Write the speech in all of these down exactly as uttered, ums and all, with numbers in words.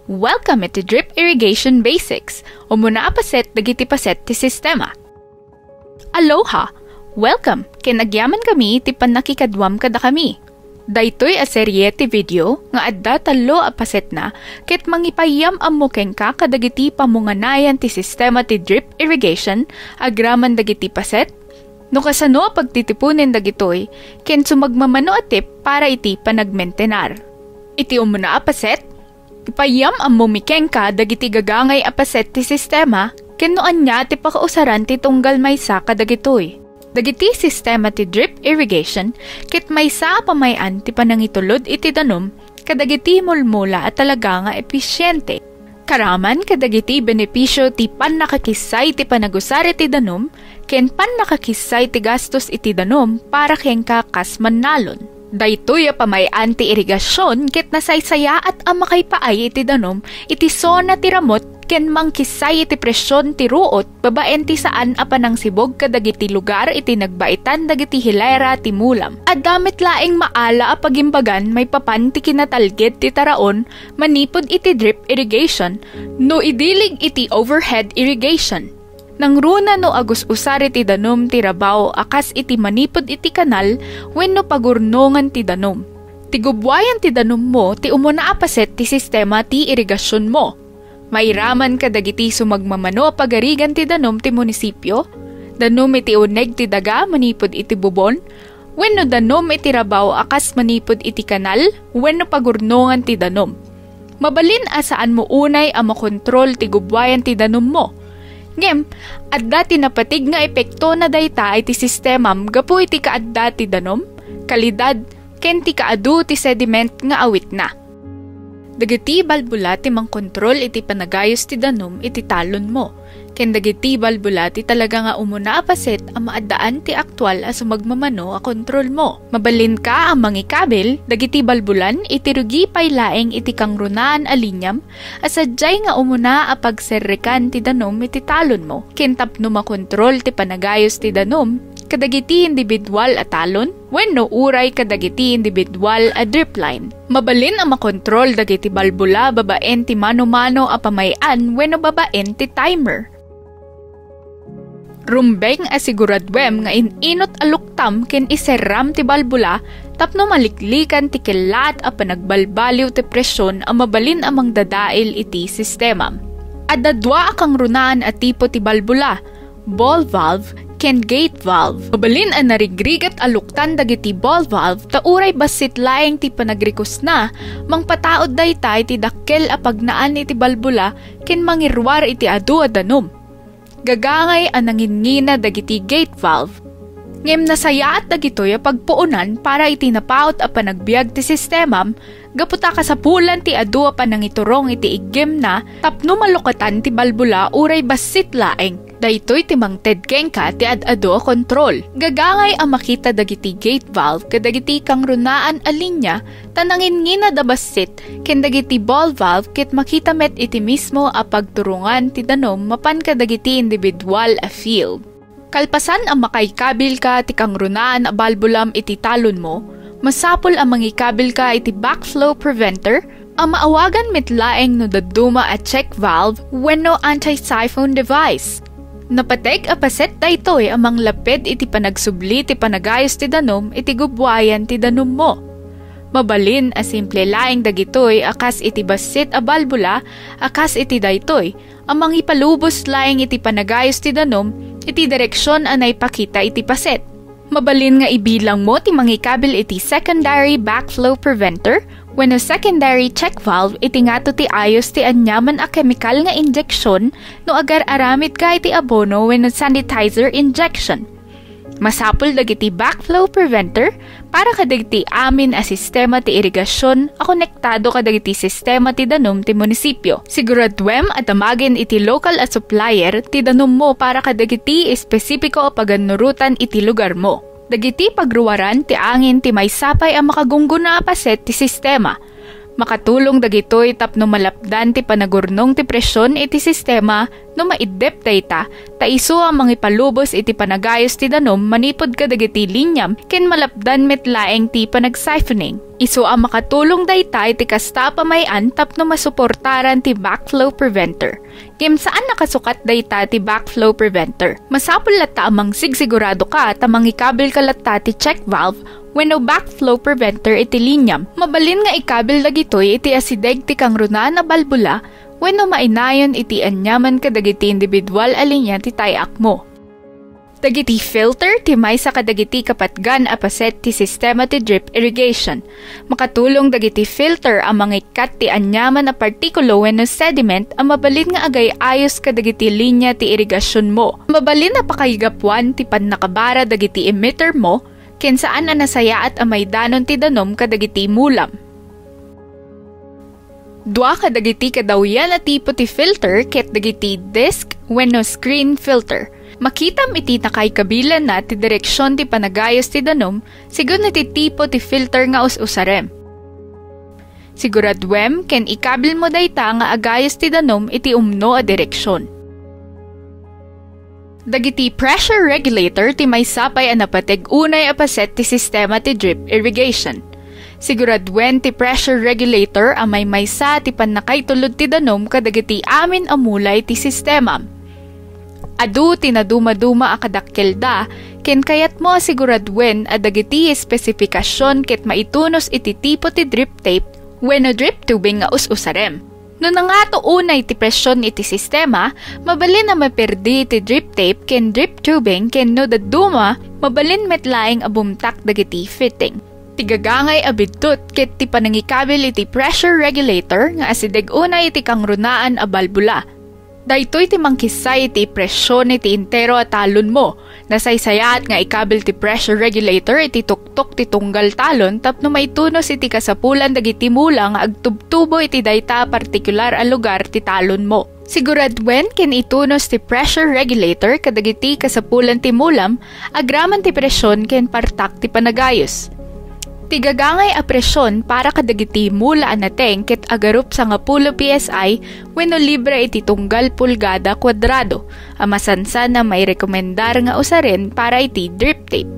Welcome iti Drip Irrigation Basics, umuna a paset dagiti paset ti sistema. Aloha! Welcome, ken agyamankami iti pannakikaduam kadakami. Daytoy a serie ti video nga adda tallo a pasetna ket mangipayyam ammo kenka kadagiti pamunganayan ti sistema ti drip irrigation agraman dagiti paset, no kasano a pagtitiponen dagitoy, ken sumagmamano a tip para iti panagmentenar. Iti umuna a paset, ipayyam ammomi kenka dagiti gagangay a paset ti sistema ken no ania ti pakausaran ti tunggal maysa kadagitoy. Dagiti sistema ti drip irrigation ket maysa a pamay-an ti panangitulod iti danum kadagiti mulmula a talaga nga episiente. Karaman kadagiti benepisio ti pannakakissay ti panagusar iti danum ken pannakakissay ti gastos iti danum para kenka kas mannalon. Daytoy a pamay-an ti irigasion ket nasaysayaat a makaipaay iti danum iti sona ti ramut ken mangkissay iti presion ti ruot babaen ti saan a panangsibug kadagiti lugar iti nagbaitan dagiti hilera ti mulam. Adda met laeng maala a pagimbagan maipapan ti kinatalged ti taraon manipud iti drip irrigation no idilig iti overhead irrigation. Nangruna no agus-usar iti danum ti rabaw a kas iti manipud iti kanal wenno pagurnongan ti danum. Ti gubbuayan ti danummo ti umuna a paset ti sistema ti irigasionmo. Mairaman kadagiti sumagmamano a pagarigan ti danum ti munisipio, danum iti uneg ti daga manipud iti bubon, wenno danum iti rabaw a kas manipud iti kanal wenno pagurnongan ti danum. Mabalin a saanmo unay a makontrol ti gubbuayan ti danummo. Ngem, adda ti napatig nga epektona dayta iti sistemam gapu iti kaadda ti danum, kalidad, ken ti kaadu ti sediment nga awitna. Dagiti balbula ti mangkontrol iti panagayus ti danum iti talonmo, ken dagiti balbula ti talaga nga umuna a paset a maaddaan ti aktual a sumagmamano a kontrolmo. Mabalinka a mangikabil dagiti balbulan iti rugi pay laeng iti kangrunaan a liniam a sadiay nga umuna a pagserrekan ti danum iti talonmo, ken tapno makontrol ti panagayus ti danum kadagiti individual a talon wenno uray kadagiti individual a drip line. Mabalin a makontrol dagiti balbula babaen ti mano-mano a pamay-an wenno babaen ti timer. Rumbeng a siguraduem nga in-inut a luktam ken iserram ti balbula tapno maliklikan ti kellaat a panagbalbaliw ti presion a mabalin a mangdadael iti sistemam. Adda dua a kangrunaan a tipo ti balbula, ball valve ken gate valve. Mabalin a narigrigat a luktan dagiti ball valve ta uray bassit laeng ti panagrikusna, mangpataud dayta iti dakkel a pagnaan iti balbula ken mangiruar iti adu a danum. Gagangay a nanginngina dagiti gate valve. Ngem nasayaat dagitoy a pagpuonan para iti napaut a panagbiag ti sistemam gapu ta kasapulan ti adu a panangiturong iti iggimna tapno malukatan ti balbula uray bassit laeng. Daytoy ti mangted kenka ti ad-adu a kontrol. Gagangay a makita dagiti gate valve kadagiti kangrunaan a linia ta nanginngina da bassit ken dagiti ball valve ket makita met iti mismo a pagturongan ti danum mapan kadagiti individual a field. Kalpasan a makaikabilka ti kangrunaan a balbulam iti talonmo, masapul a mangikabilka iti backflow preventer a maawagan met laeng no dadduma a check valve wenno anti-siphon device. Napateg a paset daytoy a manglapped iti panagsubli ti panagayus ti danum iti gubbuayan ti danummo. Mabalin a simple laeng dagitoy a kas iti bassit a balbula a kas iti daytoy a mangipalubos laeng iti panagayus ti danum iti direksion a naipakita iti paset. Mabalin nga ibilangmo ti mangikabil iti secondary backflow preventer wenno secondary check valve iti ngato ti ayus ti aniaman a kemikal nga injeksion no agar-aramidka iti abono wenno sanitizer injection. Masapul dagiti backflow preventer para kadagiti amin a sistema ti irigasion a konektado kadagiti sistema ti danum ti munisipio. Siguraduem a damagen iti lokal a supplier ti danummo para kadagiti espesipiko a pagannurotan iti lugarmo. Dagiti pagruaran ti angin ti maysa pay a makagunggona a paset ti sistema. Makatulong dagitoy tapno malapdan ti panagurnong ti presion iti sistema no maiddep dayta, ta isu a mangipalubos iti panagayos ti danum manipud kadagiti linyam ken malapdan met laeng ti panagsiphoning. Isu a makatulong dayta iti kasta a pamay-an tapno masuportaran ti backflow preventer. Ngem saan a kasukat dayta ti backflow preventer. Masapul latta a mangsigsigurado ka ta mangikabil ka latta ti check valve wenno backflow preventer iti linyam. Mabalin nga ikabil dagitoy iti asideg ti kangrunaan a balbula wenno mainayon iti aniaman kadagiti individual a linya ti tay-akmo. Dagiti filter ti maysa kadagiti kapatgan a paset ti sistema ti drip irrigation. Makatulong dagiti filter a mangikkat ti aniaman a partikulo wenno sediment a mabalin nga agay-ayos kadagiti linya ti irigasionmo. Mabalin a pakaigapuan ti pannakabara dagiti emitter mo ken saan a nasayaat a maidanon ti danum kadagiti mulam. Dua kadagiti kadawyan a tipo ti filter ket dagiti disc wenno screen filter. Makitam iti nakaikabilanna ti direksion ti panagayos ti danum segun iti tipo ti filter nga us-usarem. Siguraduem ken ikabilmo dayta nga agayos ti danum iti umno a direksion. Dagiti pressure regulator ti maysa pay a napateg unay a paset ti sistema ti drip irrigation. Siguraduen ti pressure regulator a maymaysa ti pannakaitulod ti danum kadagiti amin a mula iti sistemam. Adu ti nadumaduma a kadakkelda ken kayatmo a siguraduen a dagiti espesipikasion ket maitunos iti tipo ti drip tape wenno drip tubing nga us-usarem. No nangato unay ti presion iti sistema, mabalin a maperdi ti drip tape ken drip tubing ken no dadduma, mabalin met laeng a bumtak dagiti fitting. Ti gagangay a biddut ket ti panangikabil iti pressure regulator nga asideg unay iti kangrunaan a balbula. Daytoy ti mangkissay iti presion iti entero a talonmo. Nasaysayaat nga ikabil ti pressure regulator iti tuktok ti tunggal talon tapno maitunos iti kasapulan dagiti mula nga agtubtubo iti dayta a partikular a lugar ti talonmo. Siguraduen ken itunos ti pressure regulator kadagiti kasapulan ti mulam agraman ti presion ken partak ti panagayos. Ti gagangay a presion para kadagiti mula a nateng ket agarup sangapulo P S I wenno libra iti tunggal pulgada kuadrado a masansan a mairekomendar nga usaren para iti drip tape.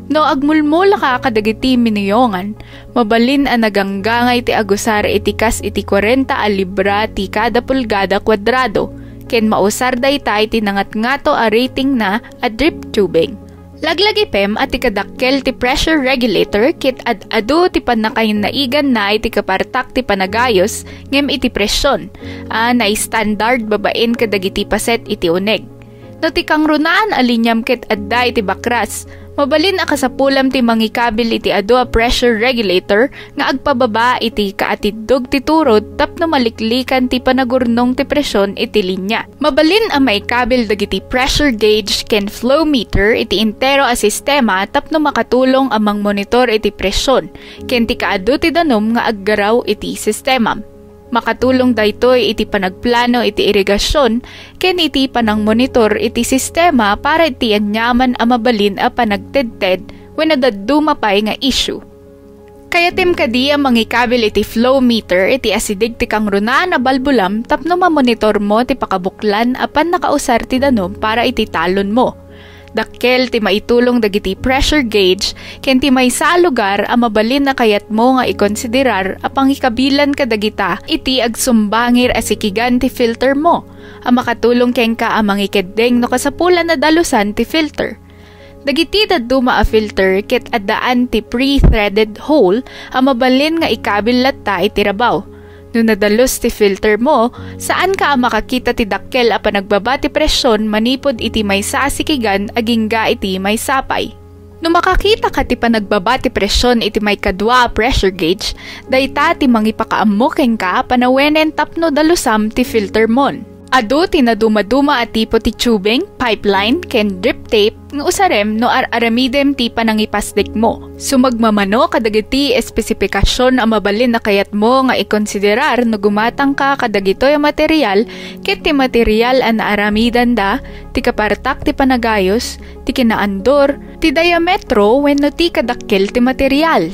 No agmulmulaka kadagiti minuyongan, mabalin a naganggangay ti agusar iti kas iti kuarenta a libra ti kada pulgada kuadrado, ken mausar dayta iti nangatngato a ratingna a drip tubing. Laglagipem a ti kadakkel ti pressure regulator ket ad-adu ti pannakainaiganna iti kapartak ti panagayos ngem iti presion a naistandard babaen kadagiti paset iti uneg. No ti kangrunaan a liniam ket adda iti bakras, mabalin a kasapulam ti mangikabil iti adu a pressure regulator nga agpababa iti kaatiddog ti turod tapno maliklikan ti panagurnong ti presion iti linia. Mabalin a maikabil dagiti pressure gauge ken flow meter iti entero a sistema tapno makatulong a mangmonitor iti presion ken ti kaadu ti danum nga aggaraw iti sistemam. Makatulong daytoy iti panagplano iti irigasion ken iti panangmonitor iti sistema para iti aniaman a mabalin a panagtedted wenno dadduma pay nga issue. Kayatem kadi a mangikabil iti flow meter iti asideg ti kangrunaan a balbulam tapno mamonitormo ti pakabuklan a pannakausar ti danum para iti talonmo. Dakkel ti maitulong dagiti pressure gauge ken ti maysa a lugar a mabalin a kayatmo nga ikonsiderar a pangikabilan kadagita iti agsumbangir a sikigan ti filtermo a makatulong kenka a mangikeddeng no kasapulan a dalusan ti filter. Dagiti dadduma a filter ket addaan ti pre-threaded hole a mabalin nga ikabil latta iti rabaw. No nadalus ti filtermo, saanka a makakita ti dakkel a panagbaba ti presion manipud iti maysa a sikigan agingga iti maysa pay. No makakitaka ti panagbaba ti presion iti maikadua a pressure gauge, dayta ti mangipakaammo kenka a panawenen tapno dalusam ti filtermon. Adu ti nadumaduma a tipo ti tubing, pipeline, ken drip tape nga usarem no ar-aramidem ti panangipasdikmo. Sumagmamano kadagiti espesipikasion a mabalin a kayatmo nga ikonsiderar no gumatangka kadagitoy a material ket ti material a naaramidanda, ti kapartak ti panagayos, ti kinaandur, ti diametro wenno ti kadakkel ti material.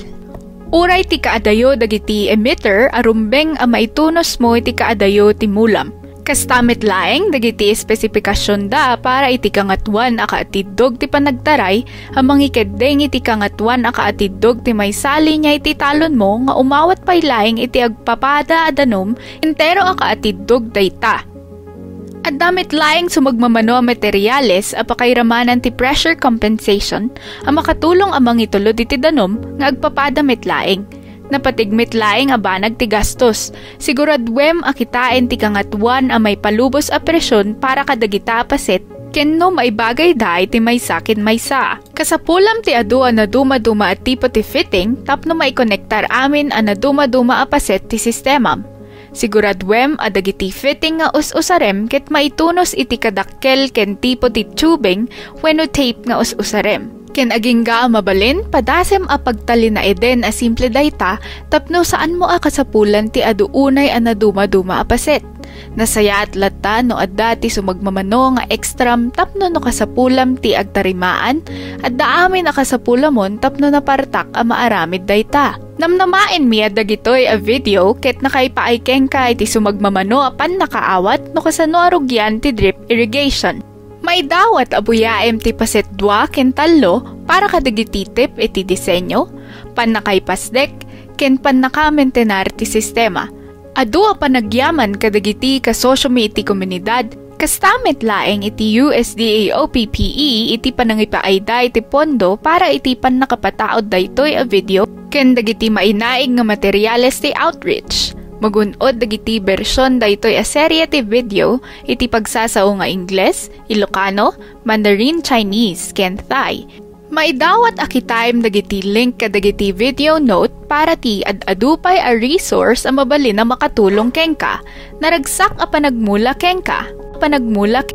Uray ti kaadayo dagiti emitter a rumbeng a maitunosmo iti kaadayo ti mulam. Kasta met laeng dagiti espesipikasionda para iti kangatoan a kaatiddog ti panagtaray a mangikeddeng iti kangatoan a kaatiddog ti maysa a linia iti talonmo nga umawat pay laeng iti agpapada a danum entero a kaatiddog dayta. Adda met laeng sumagmamano a materiales a pakairamanan ti pressure compensation a makatulong a mangitulod iti danum nga agpapada met laeng. Napatig met laeng a banag ti gastos. Siguraduem a kitaen ti kangatoan a maipalubos a presion para kadagita a paset ken no maibagayda iti maysa ken maysa. Kasapulam ti adu a nadumaduma a tipo ti fitting tapno maikonektar amin a nadumaduma a paset ti sistemam. Siguraduem a dagiti fitting nga us-usarem ket maitunos iti kadakkel ken tipo ti tubing wenno tape nga us-usarem. Ken agingga a mabalin, padasem a pagtalinaeden a simple dayta tapno saanmo a kasapulan ti adu unay a nadumaduma a paset. Nasayaat latta no adda ti sumagmamano nga extram tapno no kasapulam ti agtarimaan, adda amin a kasapulamon tapno napartak a maaramid dayta. Namnamaenmi a dagitoy a video ket nakaipaay kenka iti sumagmamano a pannakaawat no kasano a rugian ti drip irrigation. Maidawat a buyaem ti paset dua ken tallo para kadagiti tip iti disenyo, pannakaipasdek, ken pannakamentenar ti sistema. Adu a panagyaman kadagiti kasosiomi iti komunidad, kasta met laeng iti U S D A O P P E iti panangipaayda iti pondo para iti pannakapataud daytoy a video ken dagiti mainaig nga materiales ti outreach. Magun-od dagiti bersion daytoy a serie ti video iti pagsasao nga Ingles, Ilocano, Mandarin Chinese, ken Thai. Maidawat a kitaem dagiti link kadagiti video note para ti ad-adu pay a resource a mabalin a makatulong kenka. Naragsak a panagmula kenka. Panagmula